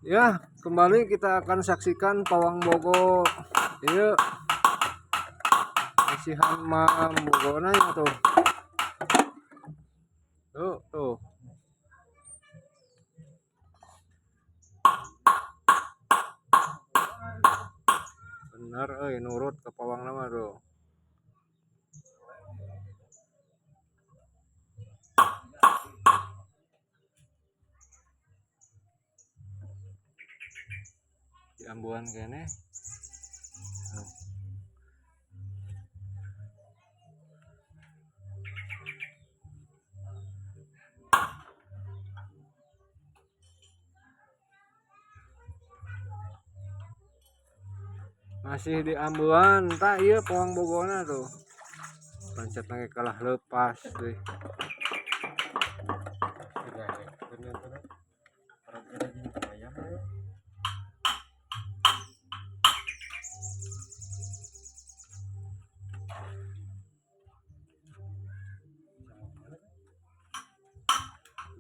Ya, kembali kita akan saksikan pawang bogo. Iya. Masihan Mam Bogona ya tuh. Tuh, tuh. Bener euy, nurut ke pawang nama tuh. Di ambuan kene. Tuh. Masih di ambuan, tak iya pawang bogona tuh. Lancet lagi kalah lepas deh.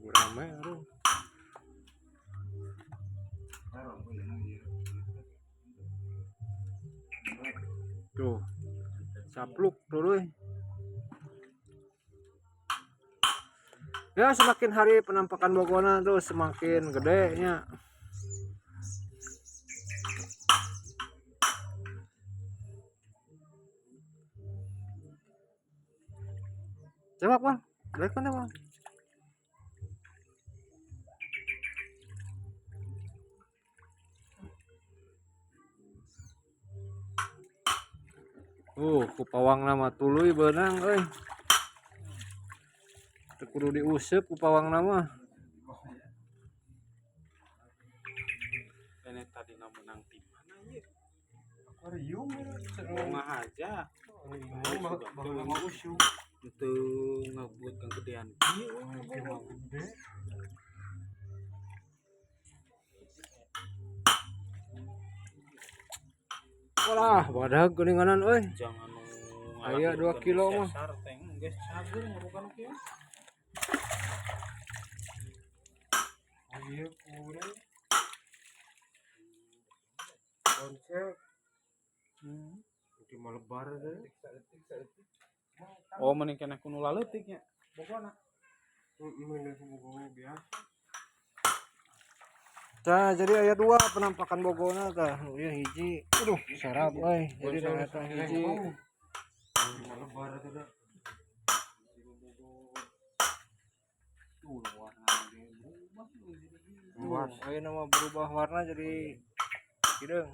Rame aduh. Tuh. Sapluk dulu. Ya, semakin hari penampakan bogona tuh semakin gede nya. Coba bang, balik mana bang? Ku pawang nama tuluy beunang euy. Teu kudu diuseup ku pawang nama. Ini tadi menang tim mana ieu? Akuarium ya. Mau aja. Mah usuk. Itu ngebuat kegedean kieu. Gede. Walah, badag geuninganan euy. Jangan nu Aya 2 kilo mah. Sesar teh geus cager ngabukan kieu. Oh iya kurang. Konsep. Itu melebar deh. Oh, mending keneh ku nu laleutik nya. Bogona. Heeh, biasa. Tah, jadi aya dua penampakan bogona tah. Nu ieu hiji. Aduh, sarap euy. Jadi nu eta hiji. Melebar itu dah. Tuh warna ge berubah jadi Tuh, ayeuna mah berubah warna jadi hideung.